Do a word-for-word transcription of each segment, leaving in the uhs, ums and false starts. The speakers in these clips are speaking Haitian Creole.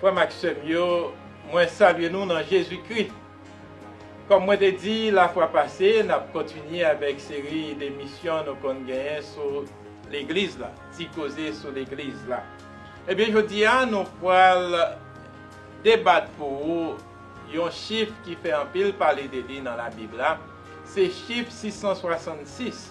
Frè m ak sè m yo, mwen salye nou nan Jezikri. Kòm mwen te di lafwa pase, n ap kontinye avèk seri de emisyon nou konn genyen sou legliz la, ti koze sou legliz la. Ebyen, jodi a, nou pral debat pou ou yon chif ki fè anpil pale de li nan Labib la, se chif sis san swasannsis.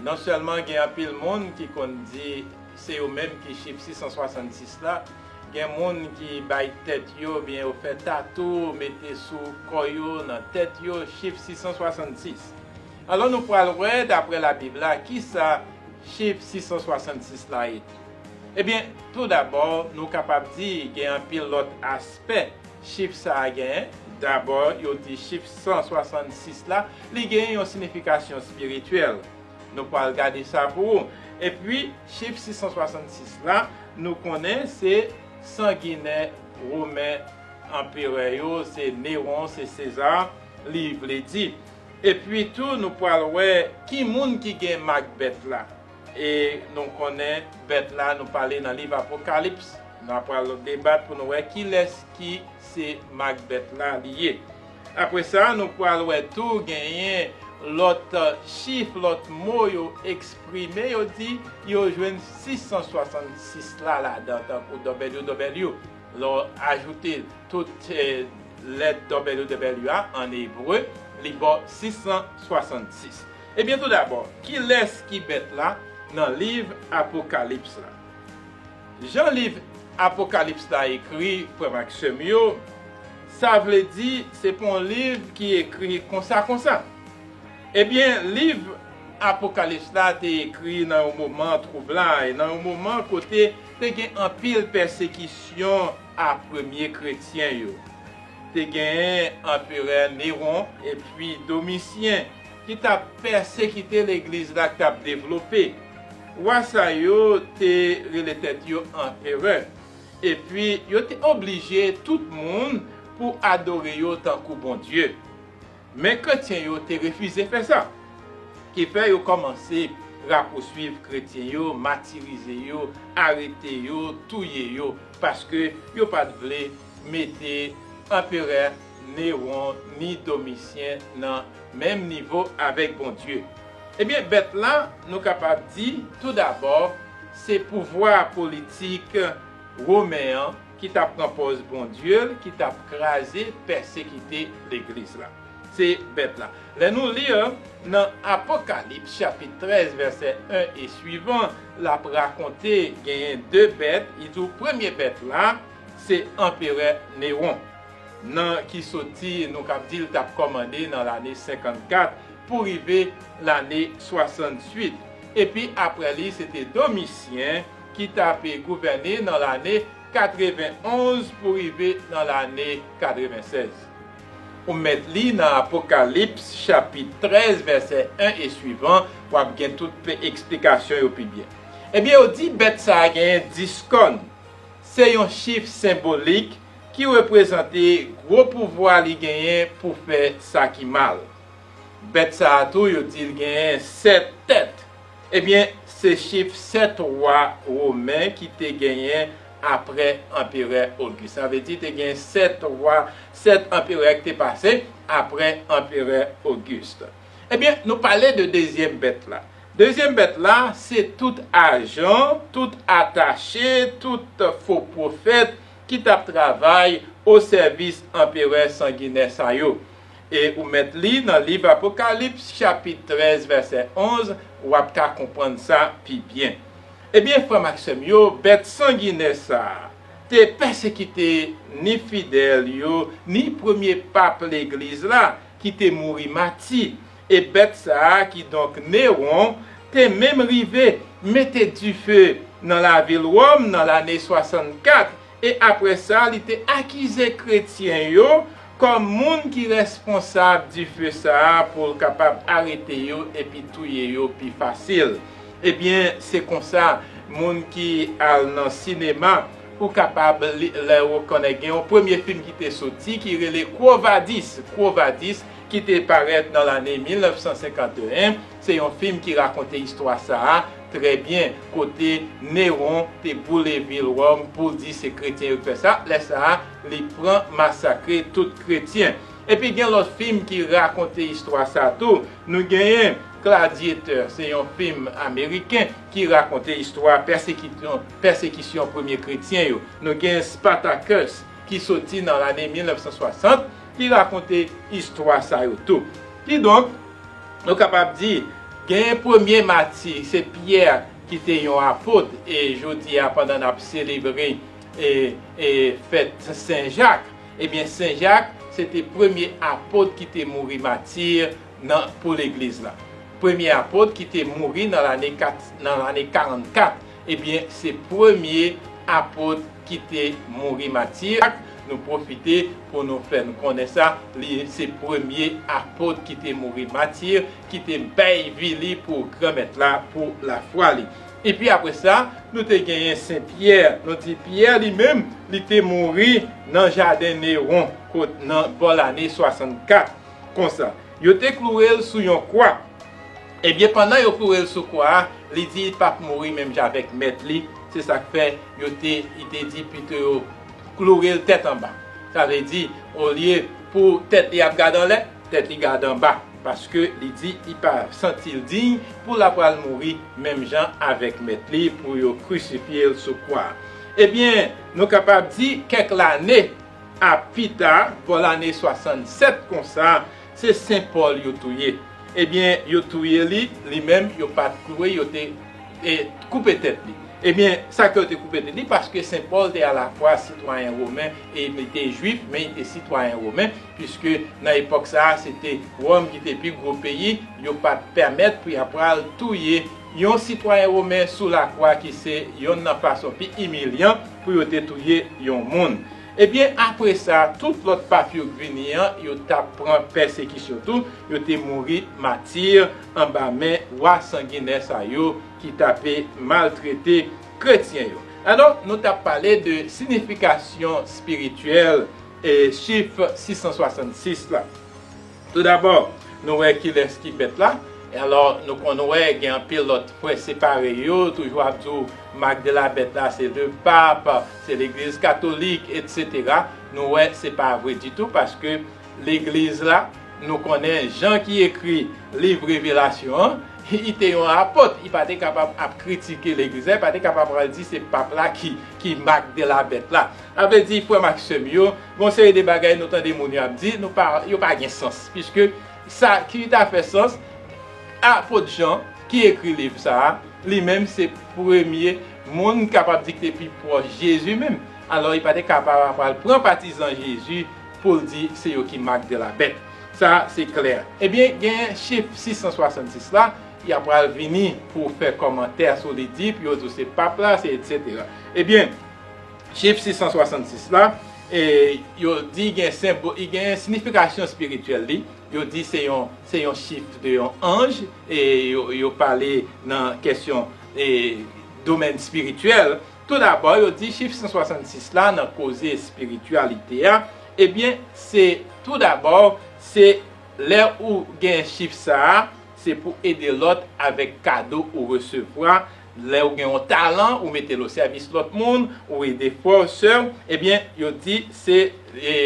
Non sèlman gen anpil moun ki konn di se yo menm ki chif sis san swasannsis la, gen moun ki bay tèt yo, byen yo fè tatou, mete sou kò yo, nan tèt yo, chif sis san swasannsis. Alò, nou pral wè, daprè Labib la, kisa chif sis san swasannsis la ye. Ebyen, toudabò, nou kapab di gen anpil lòt aspè chif sa a genyen. Dabò, yo di chif san swasannsis la, li genyen yon siyifikasyon espirityèl. Nou pral gade sa pou ou. Epi, chif sis san swasannsis la, nou konnen se sanginè women anperè yo, se Newon, se Seza, li vle di. Epi tou, nou pral wè ki moun ki gen mak bèt la. E nou konnen bèt la, nou pale nan liv Apokalips. Nou pral debat pou nou wè kilès ki se mak bèt la li ye. Apre sa, nou pral wè tou genyen lòt chif, lòt mo yo eksprime, yo di yo jwenn sis san swasannsis la ladan, tankou W W W. Lè w ajoute tout eh, lèt W W W a an ebre, li ba w sis san swasannsis. Ebyen, toudabò, kilès ki bèt la nan liv Apokalips la? Jan liv Apokalips la ekri, frè m ak sè m yo, sa vle di se pa yon liv ki ekri konsa konsa. Ebyen, liv Apokalips la te ekri nan yon moman twoublay, nan yon moman kote te gen anpil pèsekisyon a premye kretyen yo. Te genyen anperè Newon epi Domisyen ki t ap pèsekite legliz la k t ap devlope. Wa sa yo te rele tèt yo anperè, epi yo te oblije tout moun pou adore yo tankou Bondye. Men kretyen yo te refize fè sa. Ki fè yo kòmanse rapousuiv kretyen yo, matirize yo, arete yo, touye yo, paske yo pa t vle mete anperè Newon ni Domisyen nan menm nivo avèk Bondye. Ebyen, bèt la, nou kapab di, toudabò, se pouvwa politik women an ki t ap pran pòz Bondye l, ki t ap kraze, pèsekite legliz la. Se bèt la. Lè nou li nan Apokalips chapit trèz, vèsè en e swivan, l ap rakonte genyen de bèt. Li di w premye bèt la, se anperè Newon. Nan ki soti, nou kab di l t ap kòmande nan lane senkannkat pou rive lane swasantuit. Epi apre li, se te Domisyen ki t ap gouvène nan lane katrevenonz pou rive nan lane katrevensèz. Ou mèt li nan Apokalips chapit trèz, vèsè en e swivan, w ap gen tout pe-, eksplikasyon yo pi byen. Ebyen, yo di bèt sa a genyen dis kòn. Se yon chif senbolik ki reprezante gwo pouvwa li genyen pou fè sa ki mal. Bèt sa a tou, yo di l genyen sèt tèt. Ebyen, se chif sèt wa women ki te genyen apre anperè Ogis. Sa vle di te gen sèt wa, sèt anperè ki te pase apre anperè Ogis. Ebyen, nou pale de dezyèm bèt la. Dezyèm bèt la, se tout ajan, tout atache, tout fo pwofèt ki t ap travay o sèvis anperè sanginè sa yo. E ou mèt li nan liv Apokalips, chapit trèz, vèsè onz, w ap ka konprann sa pi byen. Ebyen, frè m ak sè m yo, bèt sanginè sa a te pèsekite ni fidèl yo, ni premye pap legliz la, ki te mouri mati. E bèt sa a, kidonk Newon, te menm rive mete dife nan lavil Wòm nan lane swasannkat, e apre sa, li te akize kretyen yo kòm moun ki rèsponsab dife sa a pou l kapab arete yo epi touye yo pi fasil. Ebyen, se konsa, moun ki al nan sinema, ou kapab li, lè ou konnen gen yon premye fim ki te soti ki rele Quo Vadis. Quo Vadis ki te parèt nan lane mil nèf san senkanteyen. Se yon fim ki rakonte istwa sa a, trè byen kote Newon te boule vil Wòm pou l di se kretyen yo k fè sa. Lè sa a, li pran masakre tout kretyen. Epi gen lòt fim ki rakonte istwa sa tou. Nou genyen Gladiator, se yon fim ameriken ki rakonte istwa pèsekisyon, pèsekisyon premye kretyen yo. Nou genyen Spartacus, ki soti nan lane mil nèf san swasant, ki rakonte istwa sa yo tou. Kidonk, nou kapab di, genyen premye mati, se Pyè ki te yon apot, e jodi a, pandan n ap selebre, e, e fèt Sen Jak, ebyen, Sen Jak, se te premye apot ki te mouri mati nan, pou legliz la. Premye apot ki te mouri nan lane kat, nan lane karannkat, ebyen, se premye apot ki te mouri mati. Nou pwofite pou nou fè nou konnen sa, li se premye apot ki te mouri mati, ki te bay vi li pou Granmèt la, pou lafwa li. Epi apre sa, nou te genyen Sen Pyè. Nou di Pyè li menm, li te mouri nan jaden Newon, kot, nan bò lane swasannkat. Konsa, yo te kloure l sou yon kwa. Ebyen, pandan yo kloure l sou kwa a, li di li p ap mouri menm jan avèk mèt li. Se sa k fè yo te, li te di pito yo kloure l tèt anba. Sa vle di, olye pou tèt li ap gade anlè, tèt li gade anba. Paske li di li pa santi l diy pou l apral mouri menm jan avèk mèt li pou yo krisifye l sou kwa a. Ebyen, nou kapab di kèk lane a pita, bò lane swasannsèt konsa, se Sen Pòl yo touye. Ebyen, yo touye li, li menm, yo pa t kloure, yo te, e, koupe tèt li. Ebyen, sa ke yo te koupe tèt li, paske Sen Pòl te alafwa sitwayen women e li te jwif, men li te sitwayen women, piske nan epòk sa a, se te Wòm ki te pi gwo peyi, yo pa t pèmèt pou y apral touye yon sitwayen women sou lakwa, ki se yonn nan fason pi imilyan pou yo te touye yon moun. Ebyen, apre sa, tout lòt pap yo k vini an, yo t ap pran pèsekisyon tou, yo te mouri mati anba men wa sanginè sa yo ki t ape maltrete kretyen yo. Alò, nou t ap pale de siyifikasyon espirityèl e chif sis san swasannsis la. Toudabò, nou wè kilès ki bèt la. E alò, nou konn wè gen anpil lòt frè separe yo, toujou ap di w mak de la bèt la se le pap, se legliz katolik, etsetera. Nou wè se pa vre ditou, paske legliz la, nou konnen Jan ki ekri liv Revelasyon an, li te yon apot, li pa te kapab ap kritike legliz la, li pa te kapab pral di se pap la ki, ki mak de la bèt la. Sa vle di, frè m ak sè m yo, gon seri de bagay nou tande moun yo ap di, nou pa, yo pa gen sans, piske sa ki ta fè sans, apot Jan ki ekri liv sa a, li menm se premye moun kapab di ki te pi pwòch Jezi menm. Alò, li pa te kapab ap pral pran patizan Jezi pou l di se yo ki mak de la bèt. Sa, se klè. Ebyen, gen chif sis san swasannsis la, y ap pral vini pou fè kòmantè sou li, di, pou yo di w se pap la, se etsetera. Ebyen, chif sis san swasannsis la, e, yo di gen senbo-, li gen siyifikasyon espirityèl li. Yo di se yon, se yon chif de yon anj, e yo, yo pale nan kesyon, e, domèn espirityèl. Toudabò, yo di chif san swasannsis la nan koze espirityalite a, ebyen, se toudabò, se lè ou gen chif sa a, se pou ede lòt avèk kado ou resevwa. Lè ou gen yon talan, ou mete l o sèvis lòt moun, ou ede frè w, sè w, ebyen, yo di se, e,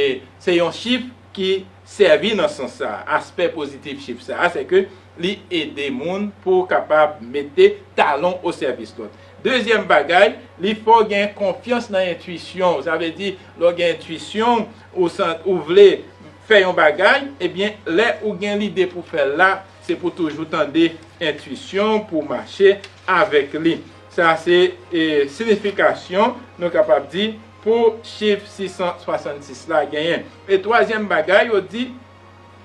se yon chif ki sèvi nan sans sa a. Aspè pozitif chif sa a, se ke li ede moun pou kapab mete talan w o sèvis lòt. Dezyèm bagay, li fè w gen konfyans nan entwisyon w. Sa vle di, lè w gen entwisyon, ou san-, ou vle fè yon bagay, ebyen, lè ou gen lide pou fè l la, se pou toujou tande entwisyon, pou mache avèk li. Sa se, e, siyifikasyon, nou kapab di, pou chif sis san swasannsis la genyen. E twazyèm bagay, yo di,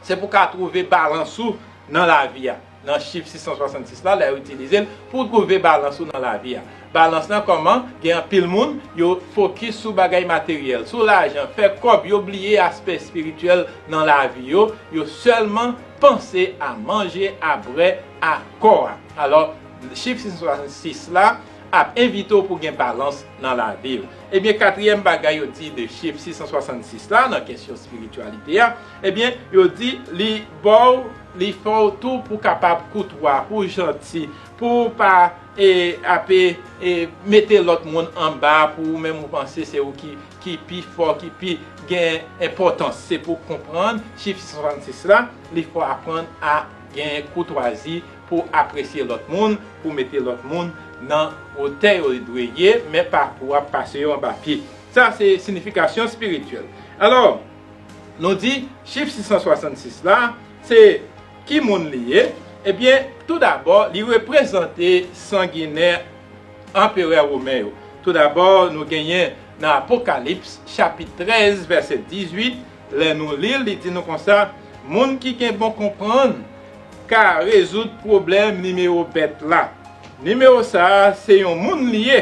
se pou ka twouve balans ou nan lavi a. Nan chif sis san swasannsis la, lè yo itilize l, pou w twouve balans ou nan lavi a. Balans lan kòman? Gen anpil moun, yo fokis sou bagay materyèl, sou lajan, fè kòb, yo bliye aspè espirityèl nan lavi yo, yo sèlman panse a manje, a bwè, a kò a. Alò, chif sis san swasannsis la, ap envite w pou gen balans nan lavi w. Ebyen, katriyèm bagay yo di de chif sis san swasannsis la nan kesyon espirityalite a, ebyen, yo di li ba w, li fè w tou pou w kapab koutwa, pou w janti, pou w pa e, ape e, mete lòt moun anba, pou ou menm ou panse se ou ki, ki pi fò, ki pi gen enpòtans. Se pou w konprann chif sis san swasannsis la, li fè w aprann a gen koutwazi, pou apresye lòt moun, pou mete lòt moun nan wotè yo dwe ye, men pa pou ap pase yo anba pye. Sa se siyifikasyon espirityèl. Alò, nou di chif sis san swasannsis la, se ki moun li ye? Ebyen, toudabò, li reprezante sanginè anperè women yo. Toudabò, nou genyen nan Apokalips, chapit trèz, vèsè dizuit, lè nou li l, li di nou konsa, moun ki gen bon konprann ka rezoud pwoblèm nimewo bèt la. Nimewo sa a se yon moun li ye,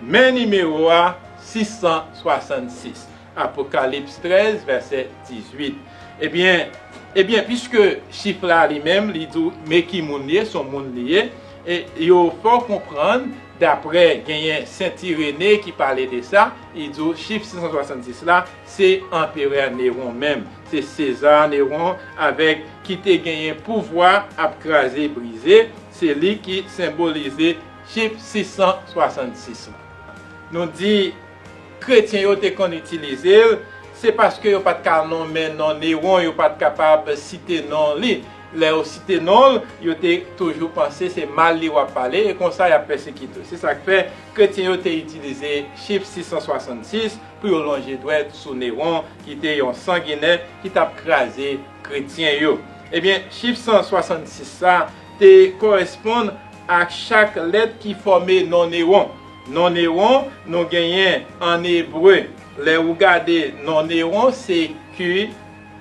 men nimewo a sis san swasannsis. Apokalips trèz, vèsè dizuit. Ebyen, ebyen, piske chif la li menm, li di w, men ki moun li ye, se yon moun li ye, e yo fè w konprann, daprè genyen Sent Irene ki pale de sa, li di w chif sis san swasannsis la, se anperè Newon menm. Se Seza Newon avèk ki te genyen pouvwa ap kraze brize, se li ki senbolize chif sis san swasannsis la. Nou di kretyen yo te konn itilize l, se paske yo pa t ka nonmen non Newon, yo pa t kapab site non li. Lè yo site non l, yo te toujou panse se mal li w ap pale, e konsa y ap pèsekite w. Se sa k fè kretyen yo te itilize chif sis san swasannsis pou yo lonje dwèt sou Newon, ki te yon sanginè ki t ap kraze kretyen yo. Ebyen, chif san swasannsis sa te kòresponn ak chak lèt ki fòme non Newon. Non Newon, nou genyen an ebre. Lè ou gade non Newon, se Q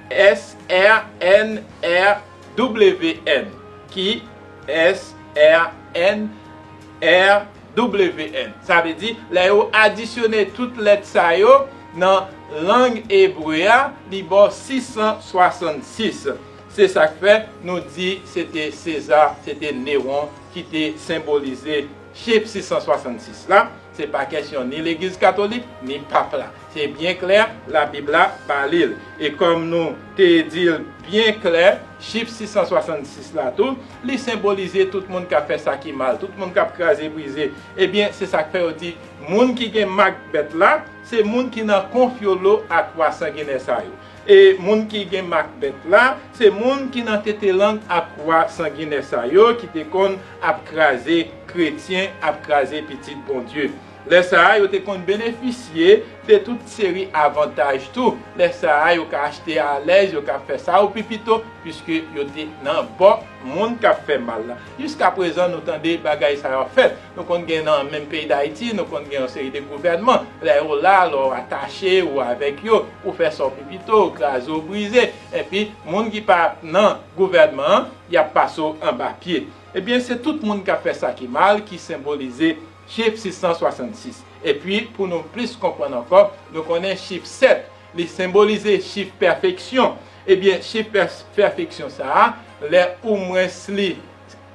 S R N R W N. Q S R N R W N. Sa vle di, lè yo adisyone tout lèt sa yo nan lang ebre a, li ba w sis san swasannsis. Se sa k fè nou di se te Seza, se te Newon ki te senbolize chif sis san swasannsis la. Se pa kesyon ni legliz katolik, ni pap la. Se byen klè, Labib la pale l. E kòm nou te di l byen klè, chif sis san swasannsis la tou, li senbolize tout moun k ap fè sa ki mal, tout moun k ap kraze brize. Ebyen, se sa k fè yo di, moun ki gen mak bèt la, se moun ki nan konfyolo ak wa sanginè sa yo. E moun ki gen mak bèt la, se moun ki nan tete lang ak wa sanginè sa yo ki te konn ap kraze kretyen, ap kraze pitit Bondye. Lè sa a, yo te konn benefisye de tout seri avantaj tou. Lè sa a, yo ka achte alèz, yo ka fè sa yo pi pito, piske yo te nan bò moun k ap fè mal la. Jiskaprezan, nou tande bagay sa yo ap fèt. Nou konn gen nan menm peyi Dayiti, nou konn gen yon seri de gouvènman. Lè yo la, lè w atache ou avèk yo, ou fè sa w pi pito, ou kraze, ou brize. Epi, moun ki pa nan gouvènman an, y ap pase w anba pye. Ebyen, se tout moun k ap fè sa ki mal ki senbolize chif sis san swasannsis. Epi, pou nou plis konprann ankò, nou konnen chif sèt, li senbolize chif pèfeksyon. Ebyen, chif pè-, pèfeksyon sa a, lè ou mwens li,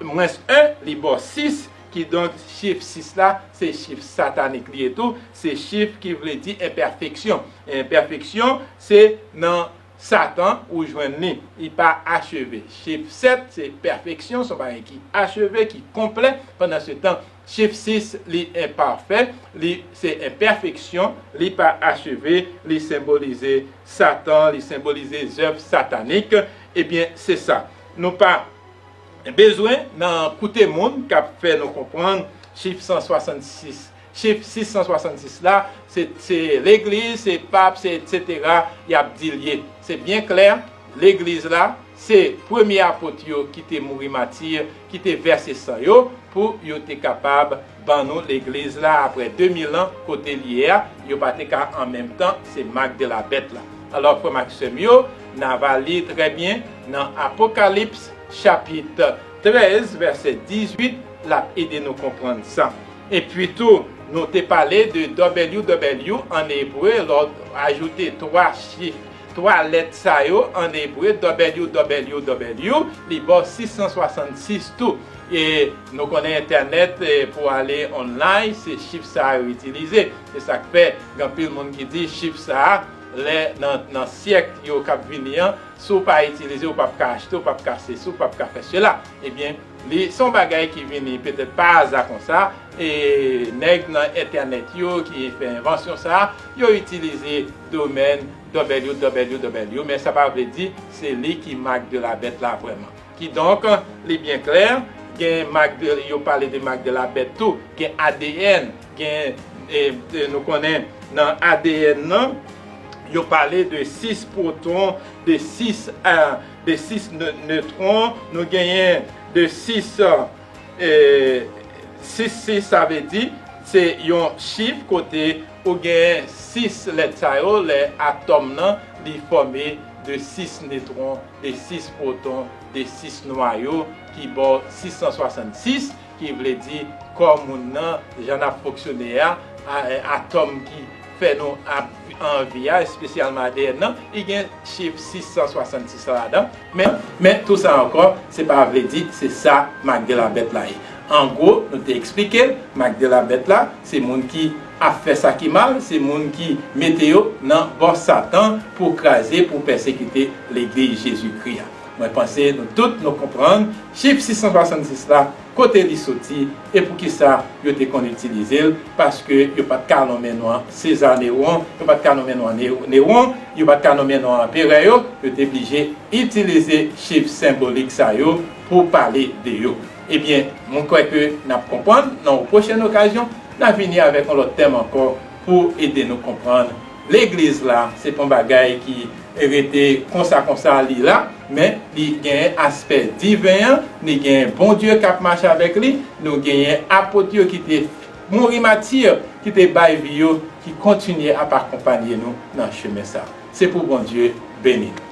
mwens en, li ba w sis, kidonk chif sis la, se chif satanik li ye tou, se chif ki vle di enpèfeksyon. Enpèfeksyon, se nan Satan ou jwenn li, li pa acheve. Chif sèt, se pèfeksyon, se yon bagay ki acheve, ki konplè. Pandansetan, chif sis, li enpafè, li se enpèfeksyon, li pa acheve, li senbolize Satan, li senbolize zèv satanik. Ebyen, se sa. Nou pa bezwen nan koute moun k ap fè nou konprann chif san swasannsis. Chif sis san swasannsis la, se, se legliz, se pap, se etsetera, y ap di l ye. Se byen klè, legliz la, se premye apot yo ki te mouri mati, ki te vèse san yo, pou yo te kapab ban nou legliz la apre de mil an kote l ye a, yo pa te ka an menm tan, se mak de la bèt la. Alò, frè m ak sè m yo, n a va li trè byen nan Apokalips, chapit trèz, vèsè dizuit, l ap ede nou konprann sa. Epi tou, nou te pale de W W W an ebre, lè w ajoute twa chif twa lèt sa yo an ebre, W W W, li ba w sis san swasannsis tou. E nou konnen entènèt, e, pou ale online, se chif sa a yo itilize. Se sa k fè gen anpil moun ki di chif sa a, lè nan, nan syèk yo k ap vini an, si w pa itilize, w p ap ka achte, w p ap ka sesi, w p ap ka fè sela. Ebyen, li se yon bagay ki vini petèt pa aza konsa, e nèg nan entènèt yo ki fè envansyon sa a, yo itilize domèn W W W, men sa pa vle di se li ki mak de la bèt la vrèman. Kidonk, li byen klè, gen mak de, yo pale de mak de la bèt tou, gen A D N, gen, e, e, nou konnen nan A D N nan, yo pale de sis pwoton, de sis, e, de sis ne-, netwon, nou genyen de sis, e, sis, sis, sa vle di, se yon chif kote ou gen sis lèt sa yo, lè atòm nan, li fòme de sis netwon, de sis pwoton, de sis nwayo, ki ba w sis san swasannsis, ki vle di kò moun nan, jan n ap fonksyone a, a, atòm ki fè nou ap anvi a, espesyalman A D N nan, li gen chif sis san swasannsis la ladan. Men, men tou sa ankò, se pa vle di se sa mak de la bèt la ye. An gwo, nou te eksplike l, mak de la bèt la, se moun ki ap fè sa ki mal, se moun ki mete yo nan bò Satan pou kraze, pou pèsekite legliz Jezikri a. Mwen panse nou tout nou konprann chif sis san swasannsis la, kote li soti e poukisa yo te konn itilize l, paske yo pa t ka nonmen non an Seza Newon, yo pa t ka nonmen non an Ne-, Newon, yo pa t ka nonmen non an anperè yo, yo te blije itilize chif senbolik sa yo pou pale de yo. Ebyen, mwen kwè ke n ap konprann nan yon pwochèn okazyon, n a vini avèk yon lòt tèm ankò pou ede nou konprann legliz la, se pa yon bagay ki rete konsa konsa li la, men li genyen aspè diven an, li genyen Bondye k ap mache avèk li, nou genyen apot yo ki te mouri mati, ki te bay vi yo, ki kontinye ap akonpanye nou nan chemen sa. Se pou Bondye beni nou.